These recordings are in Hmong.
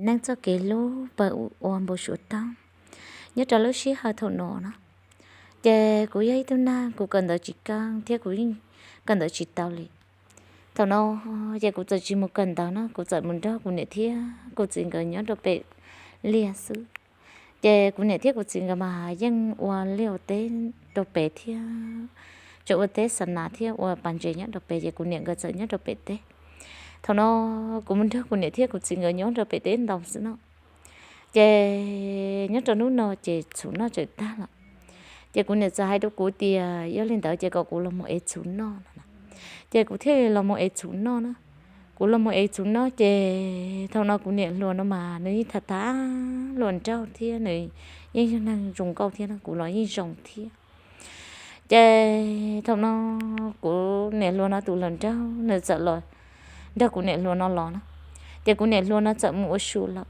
neej txoj kev hlub pawg ua npau suav toog nyob rau lub sij hawm thaum no na. Ces kuv yog ib tug neeg kuv kawm ntawv tsis keej thiab kuv yeej kawm ntawv tsis tau li. Thaum no ces kuv txawm tsis mus kawm ntawv na, kuv txawm mus nrog kuv niam thiab kuv txiv nkawd nyob rau pem liaj xwb. Ces kuv niam thiab kuv txiv nkawd mas yeej ua liaj ua teb rau pem thiab, tseem ua teb xa nas thiab ua pas ntses nyob rau pem, ces kuv niam nkawd txawm nyob rau pem teb. Thaum no kuv mus nrog kuv niam thiab kuv txiv nkawd nyob rau pem teb ntau xwb no. Ces nyob rau hnub no ces txhuv noj tseem tag lawm. Ces kuv niam txawm hais rau kuv tias yog li ntawd ces kom kuv los mus ev txhuv noj no. Ces kuv thiaj li los mus ev txhuv noj na. Kuv los mus ev txhuv noj ces thaum no kuv niam hluas no mas nws yeej tham tham hluas nraug thiab nws yeej yog neeg zoo nkauj thiab no, kuv los yeej zoo thiab. Ces thaum no kuv niam hluas no tus hluas nraug nws txawm los nrog kuv niam hluas no los na. Ces kuv niam hluas no txawm mus ua su lawm.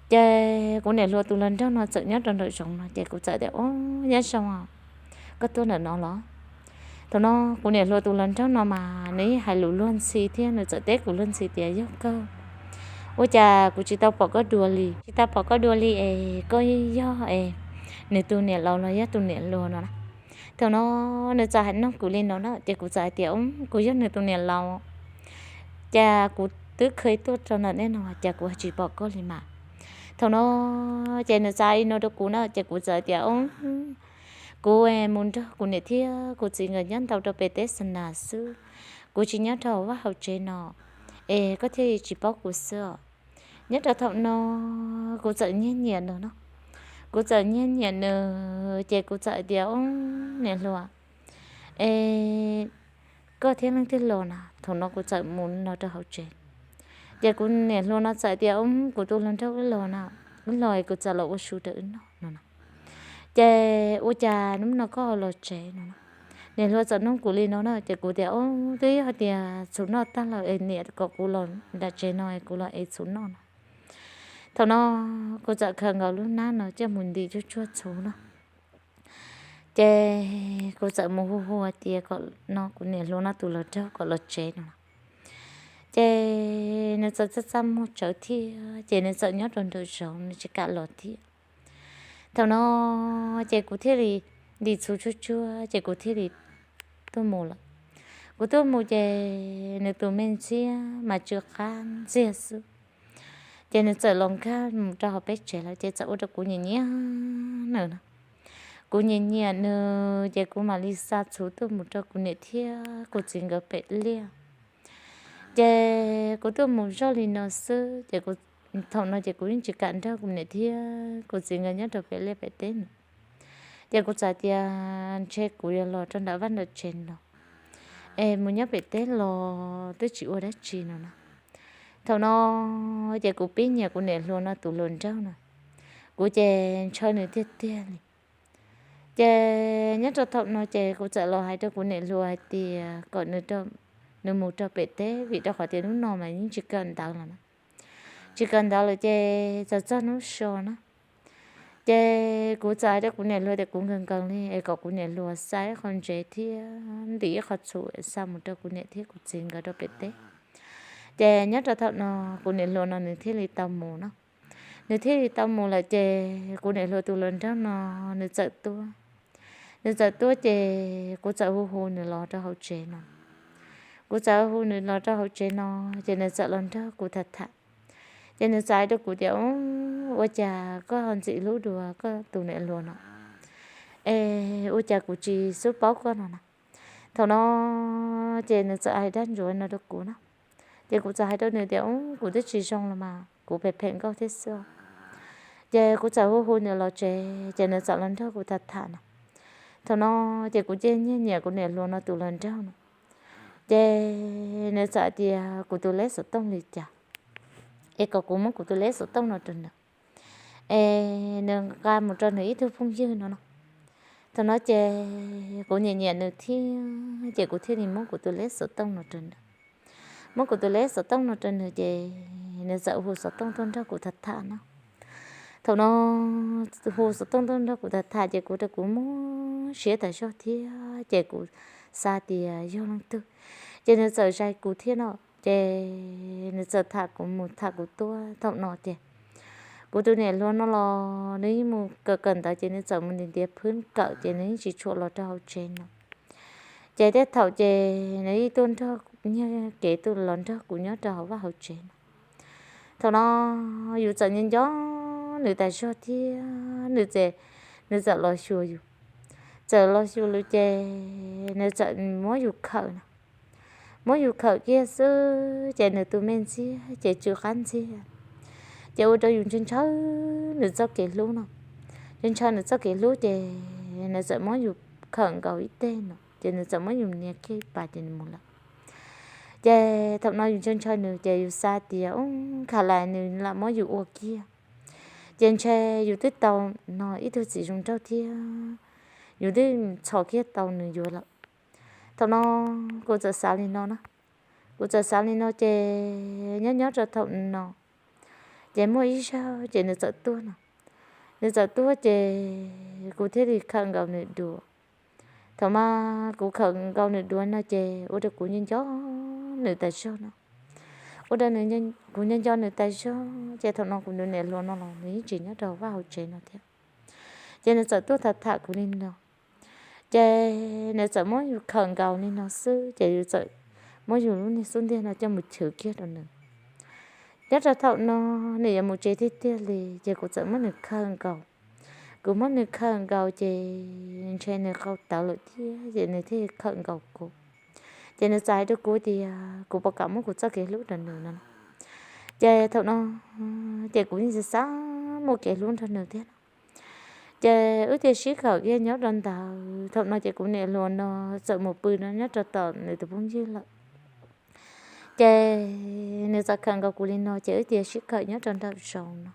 Ces kuv niam hluas tus hluas nraug no txawm nyob rau nraum zoov no, ces kuv txawm tias, Ub, nyob zoo, koj tuaj ntawm no los? Thaum no kuv niam hluas tus hluas nraug no mas nws yeej hais lus luag ntxhi thiab nws txawm teb kuv luag ntxhi tias, Yog kawg, ua cas kuv tsis tau pom koj dua li, tsis tau pom koj dua li es koj yog es nws tus niam laus los yog tus niam hluas no na? Thaum no nws txawm hais nug kuv li no na, ces kuv txawm hais tias, Ub, kuv yog nws tus niam laus, cas kuv twb kheev tuaj rau ntawm nej no cas kuv tsis pom koj li mas? Thaum no ces nws txawm hais li no rau kuv na, ces kuv txawm hais tias, Ub, kuv mus nrog kuv niam thiab kuv txiv nkawd nyob ntau rau pem teb xa nas xwb, kuv tsis nyob rau vaj hauv tsev no, es koj thiaj li tsis paub kuv xwb os. Nyob rau thaum no kuv txawm nyiag nyiam nws no, kuv txawm nyiag nyiam nws ces kuv txawm hais tias, Ub, niam hluas, es koj thiab leej twg los na? Thaum no kuv txawm mus no rau hauv tsev. Ces kuv niam hluas no txawm tias, Ub, kuv tus hluas nraug wb los na, wb los es kuv txawm los ua su rau wb noj no na. Ces ua cas hnub no koj los tsev no na? Niam hluas txawm nug kuv li no na, ces kuv tias, Ub, twb yog tias txhuv noj tag lawm es niam kom kuv los nram tsev no es kuv los ev txhuv noj no. Thaum no kuv txawm khaws nkaus lub hnab no coj mus ntim tsuag tsuag txhuv no. Ces kuv txawm mus hu hu hais tias kom no kuv niam hluas no tus hluas nraug kom los tsev no. Ces nws txawm txaj txaj muag tsawv thiab, ces nws txawm nyob rau nraum zoov nws tsis kam los thiab. Thaum no ces kuv thiaj li ntim txhuv tsuag tsuag ces kuv thiaj li tuaj mus lawm. Kuv tuaj mus ces nws tus me ntxhiab mas tsw qab ntxiag xwb. Ces nws txawm los nkag mus rau hauv peb tsev lawm ces txawm ua rau kuv nyiam nyiam nws no. Kuv nyiam nyiam nws ces kuv mam li xa txhuv tuaj mus rau kuv niam thiab kuv txiv nkawd pem liaj. Ces kuv tuaj mus zoj li no xwb ces thaum no ces kuv yeej tsis kam nrog kuv niam thiab kuv txiv nkawd nyob rau pem liaj pem teb no. Ces kuv txawm tias ntshe kuv yuav los rau nram vaj nram tsev no es mus nyob pem teb los twb tsis ua dab tsi no na. Thaum no ces kuv pib nyiam kuv niam hluas no tus hluas nraug no, kuv ces ntshaw nws tiag tiag li. Ces nyob rau thaum no ces kuv txawm los hais rau kuv niam hluas hais tias kom nws mus rau pem teb vim rau qhov tias hnub no mas yeej tsis kawm ntawv lawm na. Tsis kawm ntawv lawm ces txog txog hnub so na, ces kuv txawm hais rau kuv niam hluas tias kuv nkees nkees li es kom kuv niam hluas xa ib qho ntsev thiab ntim ib qho txhuv xa mus rau kuv niam thiab kuv txiv nkawd rau pem teb. Ces nyob rau thaum no kuv niam hluas no nws thiaj li tau mus no. Nws thiaj li tau mus lawm ces kuv niam hluas tus hluas nraug no nws txawm tuaj. Nws txawm tuaj ces kuv txawm hu hu nws los rau hauv tsev no. Kuv txawm hu nws los rau hauv tsev no, ces nws txawm los nrog kuv tham tham. Ces nws txawm hais rau kuv tias, Ub, ua cas koj ho ntxim hlub dua koj tus niam hluas no es ua cas kuv tsis xub paub koj no na? Thaum no ces nws txawm hais dag ntsuav no rau kuv na. Ces kuv txawm hais rau nws tias, Ub, kuv twb tsis zoo los mas kuv phem phem nkauj thiab xwb. Ces kuv txawm hu hu nws los tsev ces nws txawm los nrog kuv tham tham na. Thaum no ces kuv cia nyiag nyiam kuv niam hluas no tus hluas nraug no. Ces nws txawm tias kuv tus leb xov tooj li cas es kom kuv muab kuv tus leb xov tooj no rau nws es nws nqa mus rau nws ib tug phooj ywg no no. Thaum no ces kuv nyiam nyiam nws thiab ces kuv thiaj li muab kuv tus leb xov tooj no rau nws. Muab kuv tus leb xov tooj no rau nws ces nws txawm hu xov tooj tuaj nrog kuv tham tham no. Thaum no hu xov tooj tuaj nrog kuv tham tham ces kuv rau kuv muab siab tas zog thiab ces kuv xav tias yog leej twg, ces nws txawm zais kuv thiab no. Ces nws txawm tham kuv mus tham kuv tuaj thaum no ces kuv tus niam hluas no los nws yeej mus kawm kawm ntawv ces nws txawm mus ntiav ntiav phwb kawm ces nws yeej tsis tshua los rau hauv tsev no. Ces tej thaum ces nws yeej tuaj nrog, nyiag kev tuaj los nrog kuv nyob rau hauv vaj hauv tsev no. Thaum no yus txawm nco nco nws tas zog thiab nws, nws txawm los xyuas yus. Txawm los xyuas lawm ces nws txawm muab yus khawm no, muab yus khawm kiag xwb ces nws tus me ntxhiab ces tsw qab ntxiag. Ces ua rau yus ntshaw ntshaw nws txoj kev hlub no, ntshaw ntshaw nws txoj kev hlub ces nws txawm muab yus khawm nkaus ib teg no ces nws txawm muab yus nias kiag ib pas ces nws mus lawm. Ces thaum no yus ntshaw ntshaw nws ces yus xav tias, u, khav lais nws lam muab yus ua kiag, ces ntshe yus twb tau no ib tug txiv zoo nraug thiab yus twb txhos kiag tau nws yuav lawm. Thaum no kuv txawm xav li no na, kuv txawm xav li no ces nyob nyob rau thaum no ces muaj ib zaug ces nws txawm tuaj no, nws txawm tuaj ces kuv thiaj li khawm nkaus nws dua. Thaum mas kuv khawm nkaus nws dua no ces ua rau kuv nco nco nws tas zog no, ua rau kuv nco nco nws tas zog ces thaum no kuv tus niam hluas no los nws yeej tsis nyob rau vaj hauv tsev no thiab. Ces nws txawm tuaj tham tham kuv li no, ces nws txawm muab yus khawm nkaus li no xwb ces yus txawm muab yus lub niag xub ntiag no coj mus chwv kiag rau nws. Nyob rau thaum no nws yuav mus tsev tiag tiag li ces kuv txawm muab nws khawm nkaus. Kuv muab nws khawm nkaus ces ntshe nws qau tawv lawm thiab ces nws thiaj khawm nkaus kuv. Ces nws txawm hais rau kuv tias kuv puas kam muab kuv txoj kev hlub rau nws no. Ces thaum no ces kuv yeej xav xav muaj kev hlub nrog nws thiab no. Ces wb thiaj sib khawm kiag nyob rau ntawd. Thaum no ces kuv niam hluas no txawm mus pw no nyob rau tom nws tus phooj ywg lawm. Ces nws txawm khawm nkaus kuv li no ces wb thiaj sib khawm nyob rau nram zoov no.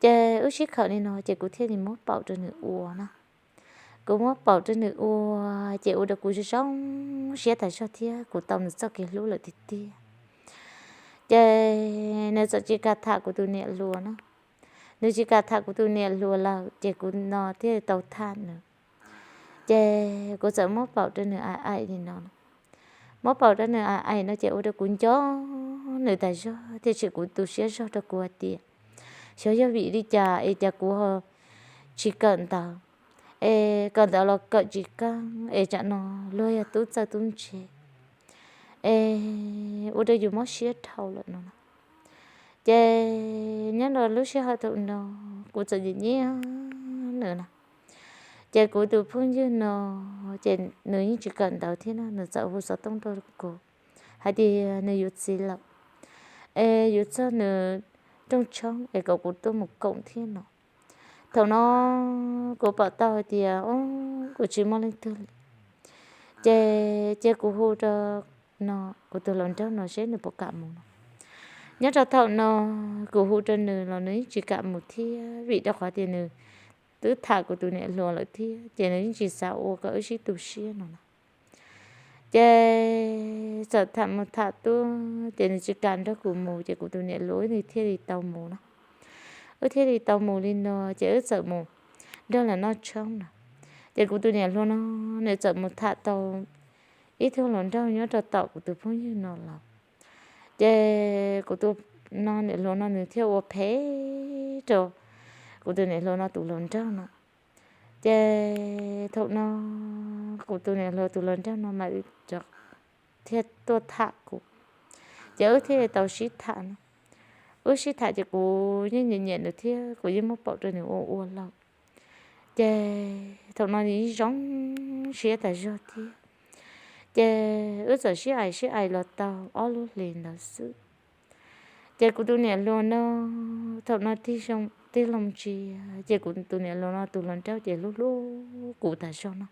Ces wb sib khawm li no ces kuv thiaj li muab paum rau nws ua na. Kuv muab paum rau nws ua ces ua rau kuv zoo siab tas zog thiab kuv tau nws txoj kev hlub lawm tiag tiag. Ces nws txawm tsis kam tham kuv tus niam hluas na. Nws tsis kam tham kuv tus niam hluas lawm ces kuv no thiaj tau tham nws. Ces kuv txawm muab paum rau nws aim aim li no. Muab paum rau nws aim aim no ces ua rau kuv nco nws tas zog tiam sis kuv tu siab zog rau kuv hais tias xyov yog vim li cas es cas kuv tsis kawm ntawv, es kawm ntawv los kawm tsis kawg es tsam no luag yog tub txawj tub ntse es ua rau yus mob siab dhau lawm no. Ces nyob rau lub sij hawm thaum no kuv txawm nyiam nyiam nws na. Ces kuv tus phooj ywg no ces nws yeej tsis kawm ntawv thiab no nws txawm hu xov tooj rau kuv hais tias nws yuav txiv lawm es yuav txog nws rooj tshoob es kom kuv tuaj mus koom thiab no. Thaum no kuv pom tau hais tias kuv tsis muaj leej twg li. Ces cia kuv hu rau no kuv tus hluas nraug no seb nws puas kam mus no. Nyob rau thaum no kuv hu rau nws los nws yeej tsis kam mus thiab vim rau qhov tias nws twb tham kuv tus niam hluas lawm thiab ces nws yeej tsis xav ua kom wb sib tu siab no na. Ces txawm tham mus tham tuaj ces nws tsis kam nrog kuv mus ces kuv tus niam hluas wb thiaj li tau mus no. Wb thiaj li tau mus li no ces wb txawm mus nrog lawv noj tshoob no. Ces kuv tus niam hluas no nws txawm mus tham tau ib tug hluas nraug nyob rau tom kuv tus phooj ywg no los. Ces kuv tus no niam hluas no nws thiaj ua phem rau kuv tus niam hluas no tus hluas nraug no. Ces thaum no kuv tus niam hluas tus hluas nraug no mas thiaj tuaj tham kuv. Ces wb thiaj tau sib tham no. Wb sib tham ces kuv yeej nyiam nyiam nws thiab kuv yeej muab paum rau nws ua ua lawm. Ces thaum no nws yeej zoo siab tas zog thiab. Ces wb txawm sib aim sib aim los tau ob lub hlis ntawd xwb. Ces kuv tus niam hluas no thaum no tig loo ntsia ces kuv tus niam hluas no tus hluas nraug ces hlub hlub kuv tas zog no.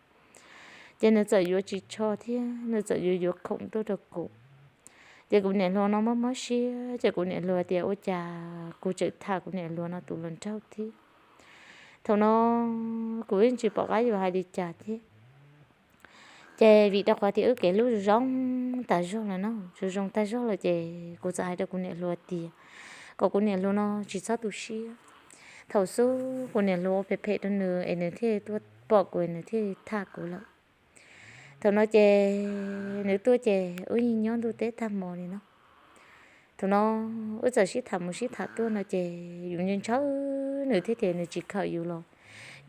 Ces nws txawm yuav ris tsho thiab nws txawm yuav yuav khoom tuaj rau kuv. Ces kuv niam hluas no mob mob siab ces kuv niam hluas tias ua cas kuv tseem tham kuv niam hluas no tus hluas nraug thiab. Thaum no kuv yeej tsis pom qab yuav hais li cas thiab. Ces vim rau qhov tias wb kev hlub zoo tas zog lawm no, zoo zoo tas zog lawm ces kuv txawm hais rau kuv niam hluas tias kom kuv niam hluas no tsis txhob tu siab. Thaum xub kuv niam hluas ua phem phem rau nws es nws thiaj tuaj pom kuv nws thiaj tham kuv lawm. Thaum no ces nws tuaj ces wb yeej nyob ntuj teb tag hmo li no. Thaum no wb txawm sib tham mus sib tham tuaj no ces yus ntshaw ntshaw nws thiab ces nws tsis khawm yus los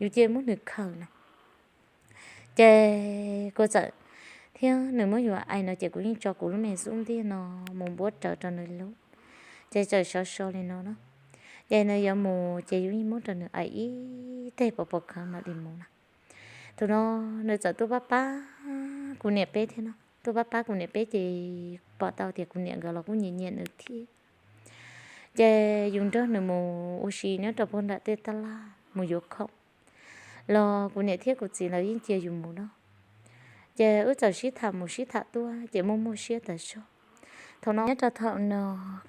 yus cia muab nws khawm na. Ces kuv txawm, thiab nws muab yus aim no ces kuv yeej tso kuv lub me xub ntiag no mus npuab rawv rau nws lub, ces txawm sov so li no na. Ces nws yuav mus ces yus yeej muab rau nws aim ib teg pov pov khawv mam li mus na. Thaum no nws txawm tuaj pab pab kuv niam peb thiab no, tuaj pab pab kuv niam peb ces pom tau tias kuv niam nkawd los kuj nyiam nyiam nws thiab. Ces yus nrog nws mus ua si nyob rau puag nram tej tab laj mus yuav khoom los kuv niam thiab kuv txiv lawv yeej cia yus mus no. Ces wb txawm sib tham mus sib tham tuaj ces muaj muaj siab tas zog. Thaum no nyob rau thaum no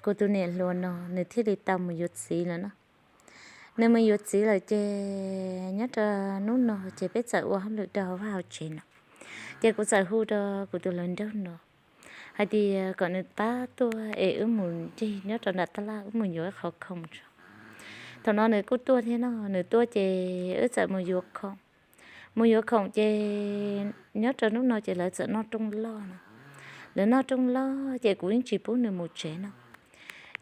kuv tus niam hluas no nws thiaj li tau mus yuav txiv lawm na. Nws mus yuav txiv lawm ces nyob rau hnub no ces peb txawm ua hauj lwm rau hauv vaj hauv tsev no. Ces kuv txawm hu rau kuv tus hluas nraug no hais tias kom nws pab tuaj es wb mus ncig nyob rau nram tab laj wb mus yuav ib qhov khoom tso. Thaum no nws kuj tuaj thiab no, nws tuaj ces wb txawm mus yuav khoom. Mus yuav khoom ces nyob rau hnub no ces lawv txawm noj rooj loj no. Lawv noj rooj loj ces kuv yeej tsis pub nws mus tsev no.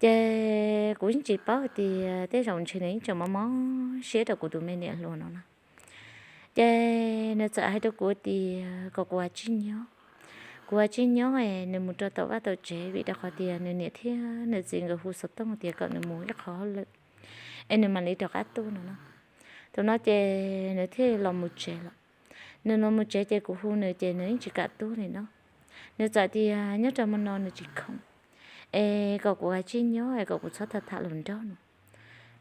Ces kuv yeej tsis paub hais tias tej zaum ntshe nws yeej tseem mob mob siab rau kuv tus me niam hluas no na. Ces nws txawm hais rau kuv tias kom kuv ua tsis nyob, kuv ua tsis nyob es nws mus rau tom vaj tom tsev vim rau qhov tias nws niam thiab nws txiv nkawd hu xov tooj tias kom nws mus ib qhov hauj lwm es nws mam li rov qab tuaj no na. Thaum no ces nws thiaj los mus tsev lawm. Nws los mus tsev ces kuv hu nws ces nws yeej tsis kam tuaj li no. Nws txawm tias nyob rau hmo no nws tsis khoom, es kom kuv ua tsis nyob es kom kuv txhob tham tham hluas nraug no.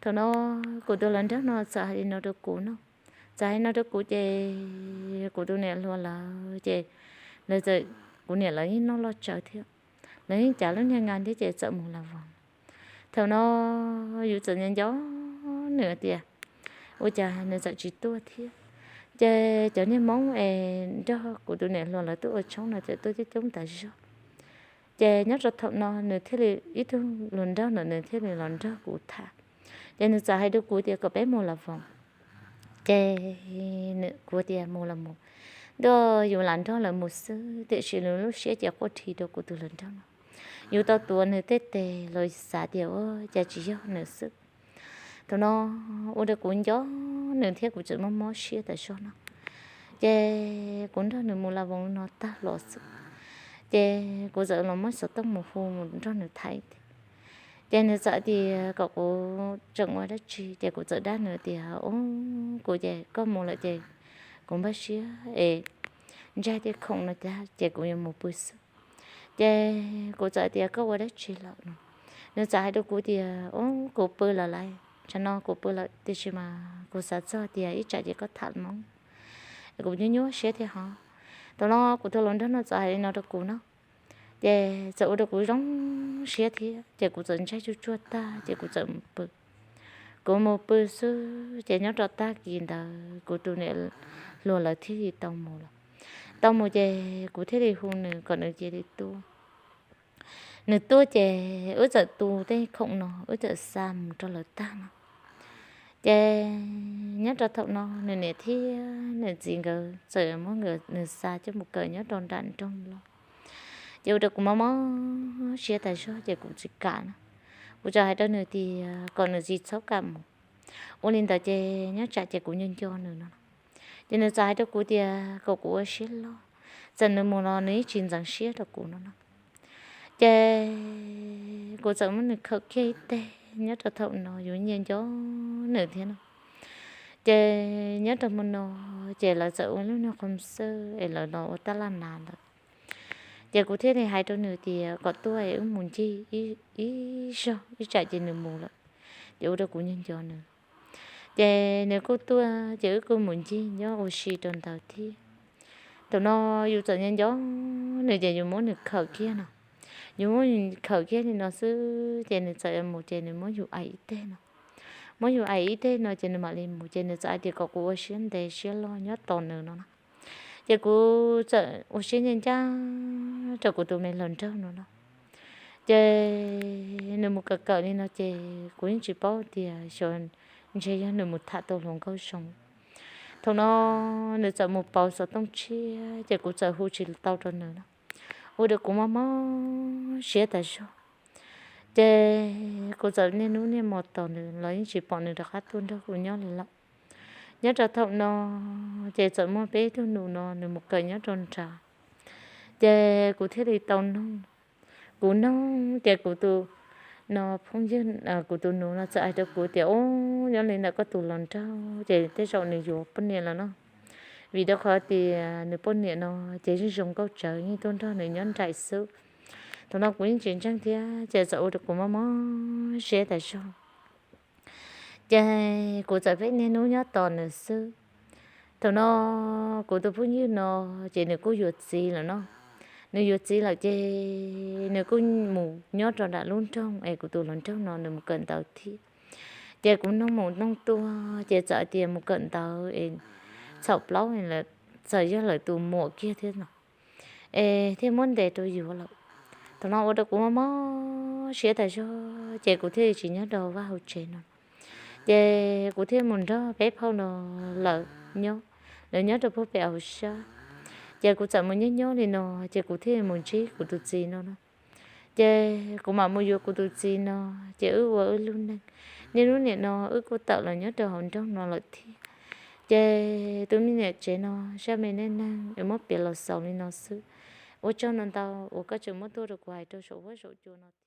Thaum no kuv tus hluas nraug no txawm hais li no rau kuv no, txawm hais li no rau kuv ces kuv tus niam hluas lawv ces lawv txawm, kuv niam lawv yeej noj loj tsawv thiab, lawv yeej cav lub niag ngas thiab ces txawm mus las voos. Thaum no yus txawm nco nco nws tias ua cas nws txawm tsis tuaj thiab. Ces cov niag Hmoob es nrog kuv tus niam hluas lawv tuaj ua tshoob no txawm tuaj coob coob tas zog. Ces nyob rau thaum no nws thiaj li, ib tug hluas nraug no nws thiaj li los nrog kuv tham. Ces nws txawm hais rau kuv tias kom peb mus las voos. Ces kuv tias mus los mus, ntuj, yus lam nrog lawv mus xwb tiam sis nws lub siab ces quaj dhi rau kuv tus hluas nraug no. Yus tau tuav nws tej tes los xav tias ua cas tsis yog nws xwb. Thaum no ua rau kuv nco nws thiab kuv tseem mob mob siab tas zog no. Ces kuv nrog nws mus las voos no tag los xwb, ces kuv txawm los muab xov tooj mus hu mus nrog nws tham thiab. Ces nws txawm tias kom kuv tseem ua dab tsi ces kuv txawm dab nws tias, ub, kuv ces koj mus lawm ces kuv npaj siab es ntsaig tej khoom no tag ces kuv yuav mus pw xwb. Ces kuv txawm tias koj ua dab tsi lawm no. Nws txawm hais rau kuv tias, ub, kuv pw lawm lauj, tsam no kuv pw lawm tiam sis mas kuv xav txog tias ib tsam ces koj tham Hmoob, kuv nyuaj nyuaj siab thiab hos. Thaum no kuv tus hluas nraug no txawm hais li no rau kuv no, ces txawm ua rau kuv zoo siab thiab ces kuv txawm ntsaig tsuj tsuag tag ces kuv txawm mus pw. Kuv mus pw xwb ces nyob rau tag kis ntawd kuv tus niam hluas lawv thiaj li tau mus lawm. Tau mus ces kuv thiaj li hu nws kom nws cia li tuaj. Nws tuaj ces wb txawm tu tej khoom no wb txawm xa mus rau lawv tag no. Ces nyob rau thaum no nws niam thiab nws txiv nkawd txawm muab nkawd nws xa coj mus kawm nyob rau nram nroog loj. Ces ua rau kuv mob mob siab tas zog ces kuv tsis kam na. Kuv txawm hais rau nws tias kom nws tsis txhob kam mus, ua li ntawd ces nyob tsam ces kuv nco nco nws no. Ces nws txawm hais rau kuv tias kom kuv ua siab loj, txawm nws mus los nws yeej tsis ntxeev siab rau kuv no no. Ces kuv txawm muab nws khawm kiag ib teg. Nyob rau thaum no yus nyiam nco nws thiab no. Ces nyob rau hmo no ces lawv txawm ua lub niag qhov xwb es lawv los ua tab laj nas lawm. Ces kuv thiaj li hais rau nws tias kom tuaj es wb mus ncig ib zaug, ib tsam ces nws mus lawm. Ces ua rau kuv nco nco nws. Ces nws kuj tuaj ces wb kuj mus ncig nyob ua si rau ntawd thiab. Thaum no yus txawm nco nco nws ces yus muab nws khawm kiag no. Yus muab nws khawm kiag li no xwb ces nws txawm mus ces nws muab yus aim ib teg no. Muab yus aim ib teg no ces nws mam li mus ces nws txawm hais tias kom kuv ua siab ntev siab loj nyob tos nws no na. Ces kuv txawm ua siab ncaj ncaj rau kuv tus me hluas nraug no no. Ces nws mus kawm kawm li no ces kuv yeej tsis paub tias xyov ntshe yog nws mus tham tau hluas nkauj zoo. Thaum no nws txawm mus pauv xov tooj tshiab ces kuv txawm hu tsis tau rau nws no. Ua rau kuv mob mob siab tas zog. Ces kuv txawm niaj hnub niaj hmo tos nws los yeej tsis pom nws rov qab tuaj nrog kuv nyob li lawm. Nyob rau thaum no ces txawm muaj peb tug nus no nws mus kawm nyob rau nrad, ces kuv thiaj li tau noog. Kuv noog ces kuv tus no phooj ywg, kuv tus nus no txawm hais rau kuv tias, Ub, nyob li ntawm koj tus hluas nraug ces tej zaum nws yuav poj niam lawm no, vim rau qhov tias nws poj niam no ces yeej zoo nkauj tsawv, yeej tuaj nrog nws nyob nraim xwb. Thaum no kuv yeej tsis ntseeg thiab ces txawm ua rau kuv mob mob siab tas zog. Ces kuv txawm pheej niaj hnub nyob tos nws xwb. Thaum no kuv tus phooj ywg no ces nws kuj yuav txiv lawm no. Nws yuav txiv lawm ces nws kuj mus nyob rau nram lub nroog es kuv tus hluas nraug no nws mus kawm ntawv thiab. Ces kuv noog mus noog tuaj ces txawm tias mus kawm ntawv es txhaum plaub, txawm yog lawv tus muam kiag thiab no es thiaj muab ntes rau yuav lawm. Thaum no ua rau kuv mob mob siab tas zog ces kuv thiaj li tsis nyob rau vaj hauv tsev no. Ces kuv thiaj mus nrog peb phauj no lawv nyob, lawv nyob rau puag pem hauv sab. Ces kuv txawm mus nyob nyob li no ces kuv thiaj mus ntsib kuv tus txiv no no. Ces kuv mam mus yuav kuv tus txiv no, ces wb ua wb lub neej. Niaj hnub nim no wb kuj tawm los nyob rau hauv nroog no lawm thiab. Ces tus me niam tsev no zaj me neej neeg es muab piav los xaus li no xwb. Ua tsaug ntau ntau uas koj tseem muab tuaj rau kuv hais rau saum huab saum cua no.